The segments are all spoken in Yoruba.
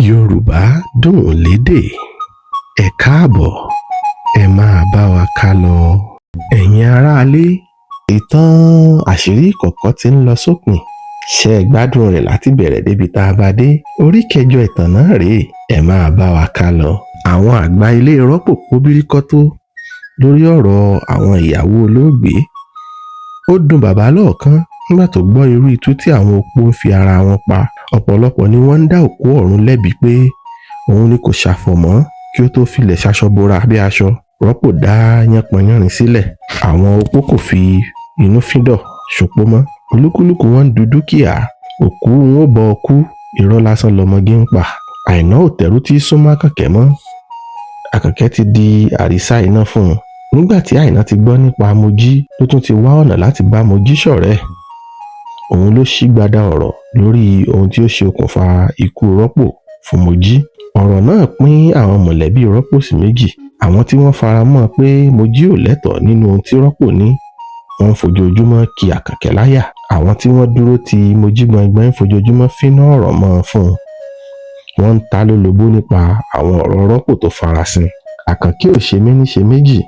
Yorùbá dùn lédè. Ẹ káàbọ̀, ẹ máa bá wa ká lọ. Ẹ̀yin aráalé, ìtàn àṣírí ìkọ̀kọ̀ tí ń lọ sópin. Ṣé ẹ gbádùn rẹ̀ láti bẹ̀rẹ̀ débi tá a bá dé? Orí kẹjọ ìtàn náà rèé, ẹ máa bá wa ká lọ. Àwọn àgbà ilé Rọ́pò póbíríkọ́tó lórí ọ̀rọ̀ àwọn ìyàwó olóògbé. Ó dùn bàbá lọ́ọ̀kan nígbà tó gbọ́ irú itú tí àwọn opó ń fi ara wọn pa. Ọ̀pọ̀lọpọ̀ ni wọ́n ń dá òkú ọ̀run lẹ́bi pé òun ni kò ṣàfọ̀mọ́ kí ó tó filẹ̀ ṣaṣọ bora bí aṣọ. Rọ́pò dá yánpọnyánrin sílẹ̀. Àwọn opó kò fi inú fíndọ̀ ṣopó mọ́. Olúkúlùkù wọn ń du dúkìá. Òkú wọn ò bọ ọkú, irọ́ lásán lọmọge ń pa. Àìná ò tẹ̀rù tí súnmọ́ Àkànkẹ́ mọ́. Àkànkẹ́ ti di àrísá iná fún un. Nígbà tí Àìná ti gbọ́ nípa Mojí ló tún ti wá ọ̀nà láti bá Mojí ṣọ̀rẹ́. Òun ló ṣígbadá ọ̀rọ̀ lórí ohun tí ó ṣe okùnfà ikú Rọ́pò fún Mojí. Ọ̀rọ̀ náà pín àwọn mọ̀lẹ́bí Rọ́pò sí méjì. Àwọn tí wọ́n fara mọ́ pé Mojí ò lẹ́tọ̀ọ́ nínú ohun tí Rọ́pò ní, wọ́n ń fojoojúmọ́ ki Àkànkẹ́ láyà. Àwọn tí wọ́n dúró ti Mojí gbọngbọn ń fojoojúmọ́ fínná ọ̀rọ̀ mọ́ ọn fún un. Wọ́n ń ta lólobó nípa àwọn ọ̀rọ̀ Rọ́pò tó farasin. Àkànkẹ́ ò ṣe méní ṣe méjì.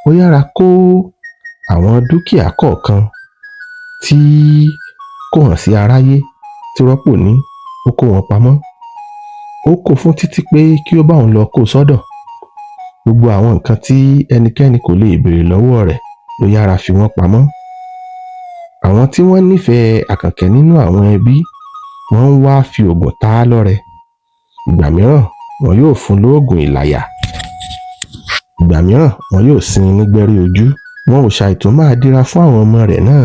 Ó yára kó àwọn dúkìá kọ̀ọ̀kan tí kò hàn sí aráyé tí Rọ́pò ní, ó kó wọn pamọ́. Ó kó fún Títí pé kí ó bá òun lọ kó sọ́dọ̀. Gbogbo àwọn nǹkan tí ẹnikẹ́ni kò lè béèrè lọ́wọ́ rẹ̀ ló yára fi wọ́n pamọ́. Àwọn tí wọ́n nífẹ̀ẹ́ Àkànkẹ́ nínú àwọn ẹbí, wọ́n ń wá fi oògùn ta á lọ́rẹ. Ìgbà mìíràn wọn yóò fún un lóògùn ìlàyà. Ìgbà mìíràn wọn yóò sín in ní gbẹ́rẹ́ ojú. Wọn ò ṣàìtún máa dira fún àwọn ọmọ rẹ̀ náà.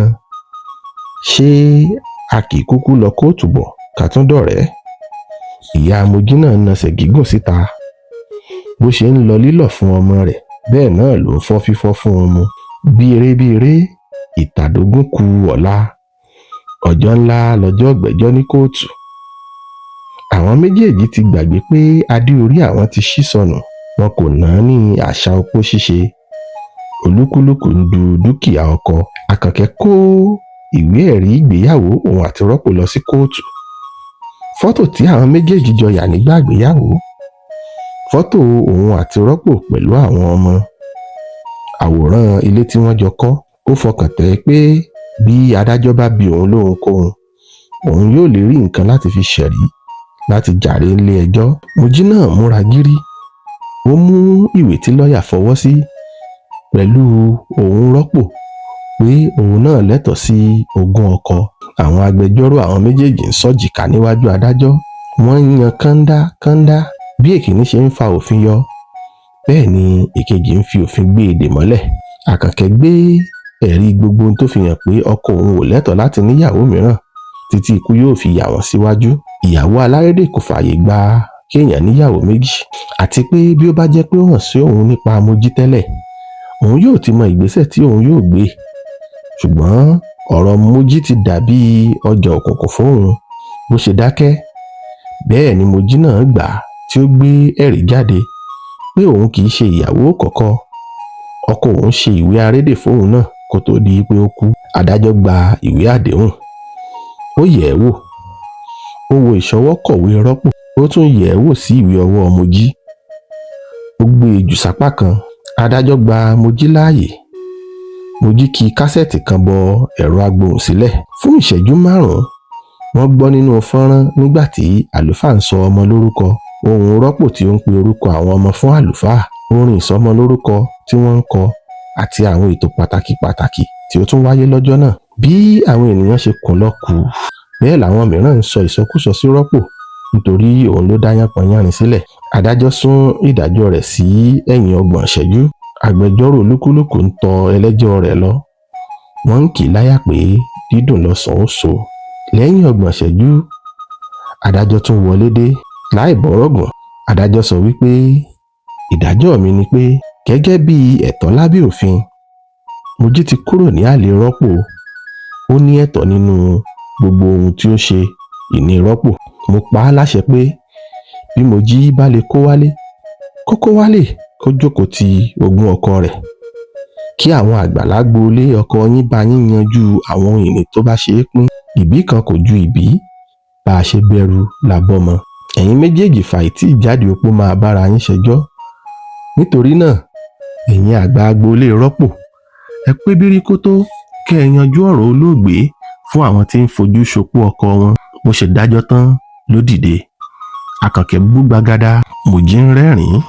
Ṣé a kì í kúkú lọ kóòtù bọ̀ ká tún dọ̀rẹ́? Ìyá Mojí náà nasẹ̀ gígùn síta. Bó ṣe ń lọ lílọ̀ fún ọmọ rẹ̀, bẹ́ẹ̀ náà ló ń fọ́ fífọ́ fún un mu. Bí eré bí eré, ìtàdógún ku ọ̀la. Ọjọ́ ńlá lọ́jọ́ ìgbẹ́jọ́ ní kóòtù. Àwọn méjèèjì ti gbàgbé pé adé orí àwọn ti ṣí sọnù. Wọn kò náání àṣà opó ṣíṣe. Olúkúlùkù ń du dúkìá ọkọ. Àkànkẹ́ kó ìwé ẹ̀rí ìgbéyàwó òun àti Rọ́pò lọ sí kóòtù. Fọ́tò tí àwọn méjèèjì jọ yà nígbà ìgbéyàwó, fọ́tò òun àti Rọ́pò pẹ̀lú àwọn ọmọ, àwòrán ilé tí wọ́n jọ kọ́. Ó fọkàn tẹ́ pé bí adájọ́ bá bi òun lóhunkóhun, òun yóò lè rí nǹkan láti fi ṣẹ̀rí láti jàre nílé ẹjọ́. Mojí náà múra gírí. Ó mú ìwé tí lọ́ọ̀yà fọwọ́ sí pẹ̀lú òun Rọ́pò pé òun náà lẹ́tọ̀ọ́ sí ogún ọkọ. Àwọn agbẹjọ́rò àwọn méjèèjì ń sọ̀jìká níwájú adájọ́. Wọ́n ń yan kàńdá kàńdá. Bí èkíní ṣe ń fa òfin yọ, bẹ́ẹ̀ ni èkejì ń fi òfin gbé èdè mọ́lẹ̀. Àkànkẹ́ gbé ẹ̀rí gbogbo ohun tó fi hàn pé ọkọ òun ò lẹ́tọ̀ọ́ láti níyàwó mìíràn títí ikú yóò fi yà wọ́n síwájú. Ìyàwó alárédè kò fààyè gba kéèyàn níyàwó méjì, àti pé bí ó bá jẹ́ pé ó hàn sí òun nípa Mojí tẹ́lẹ̀, òun yóò ti mọ ìgbésẹ̀ tí òun yóò gbé. Ṣùgbọ́n ọ̀rọ̀ Mojí ti dàbí ọjà òkùnkùn fóun. Bó ṣe dákẹ́, bẹ́ẹ̀ ni Mojí náà gbà tí ó gbé ẹ̀rí jáde pé òun kì í ṣe ìyàwó kọ̀kọ́. Ọkọ òun ṣe ìwé arédè fóun náà kó tó di pé ó kú. Adájọ́ gba ìwé àdéhùn. Ó yẹ̀ ẹ́ wò. Ó wo ìṣọwọ́ kọ̀wé Rọ́pò. Ó tún yẹ̀ ẹ́ wò sí ìwé ọwọ́ Mojí. Ó gbé e jù sápá kan. Adájọ́ gba Mojí láàyè. Mojí ki kásẹ̀tì kan bọ ẹ̀rọ agbóhùnsílẹ̀. Fún ìṣẹ́jú márùn-ún, wọ́n gbọ́ nínú fọ́nrán nígbà tí àlùfáà ń sọ ọmọ lórúkọ, ohùn Rọ́pò tí ó ń pe orúkọ àwọn ọmọ fún àlùfáà, orin ìsọmọ lórúkọ tí wọ́n ń kọ àti àwọn ètò pàtàkì pàtàkì tí ó tún wáyé lọ́jọ́ náà. Bí àwọn ènìyàn ṣe kùn lọ kù, bẹ́ẹ̀ làwọn mìíràn ń sọ ìsọkúsọ sí Rọ́pò nítorí òun ló dá yánpọnyánrin sílẹ̀. Adájọ́ sún ìdájọ́ rẹ̀ sí ẹ̀yìn ọgbọ̀n ìṣẹ́jú. Agbẹjọ́rò olúkúlùkù ń tọ ẹlẹ́jọ́ rẹ̀ lọ. Wọ́n ń kì í láyà pé dídùn lọsàn ó so. Lẹ́yìn ọgbọ̀n ìṣẹ́jú, adájọ́ tún wọlé dé láì bọ́rọ̀ gùn. Adájọ́ sọ wípé ìdájọ́ mi ni pé gẹ́gẹ́ bí ẹ̀tọ́ lábẹ́ òfin, Mojí ti kúrò ní àlè Rọ́pò. Ó ní ẹ̀tọ́ nínú gbogbo ohun tí ó ṣe ìní Rọ́pò. Mo pa á láṣẹ pé bí Mojí bá lè kó wálé, kó kó wálé, kó jókòó ti ogún ọkọ rẹ̀. Kí àwọn àgbà lágboolé ọkọ yín bá yín yanjú àwọn ìní tó bá ṣe é pín. Ìbí kan kò ju ìbí, bá a ṣe bẹrú la bọ́mọ. Ẹ̀yin méjèèjì fàìtì ìjáde opó máa bára yín ṣẹjọ́. Nítorí náà, ẹ̀yin àgbà agboolé Rọ́pò, ẹ pé bíríkótó kẹ́ ẹ yanjú ọ̀rọ̀ olóògbé fún àwọn tí ń fojú ṣopó ọkọ wọn. Bó ṣe dájọ́ tán ló dìde. Àkànkẹ́ bú gbàgàdà, Mojí ń rẹ́rìn-ín.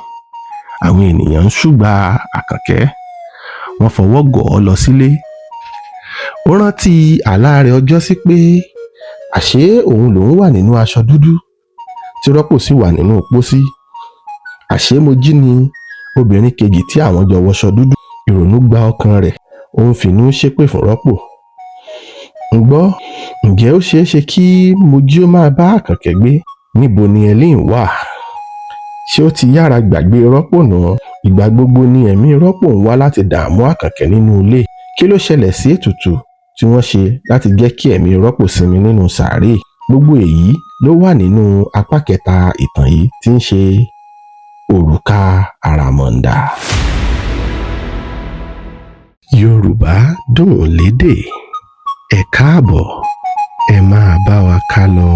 Àwọn ènìyàn ń ṣùgbà Àkànkẹ́, wọ́n fọwọ́ gọ̀ ọ́ lọ sílé. Ó rántí àlá rẹ̀ ọjọ́sí pé àṣé òun lòún wà nínú aṣọ dúdú tí Rọ́pò sì wà nínú pósí. Àṣé Mojí ni obìnrin kejì tí àwọn jọ wọṣọ dúdú. Ìrònú gba ọkàn rẹ̀, ó ń finú ṣépè fún Rọ́pò. Ń gbọ́, ǹjẹ́ ó ṣeé ṣe kí Mojí ó máa bá Àkànkẹ́ gbé? Níbo ni Helen wà? Ṣé ó ti yára gbàgbé Rọ́pò náà? Ìgbà gbogbo ni ẹ̀mí Rọ́pò ń wá láti dààmú Àkànkẹ́ nínú ilé. Kí ló ṣẹlẹ̀ sí ètùtù tí wọ́n ṣe láti jẹ́ kí ẹ̀mí Rọ́pò sinmi nínú sàárè? Gbogbo èyí ló wà nínú apá kẹta ìtàn yìí tí ń ṣe Òrùka Àràmàǹdà. Yorùbá dùn lédè. Ẹ káàbọ̀, ẹ máa bá wa ká lọ.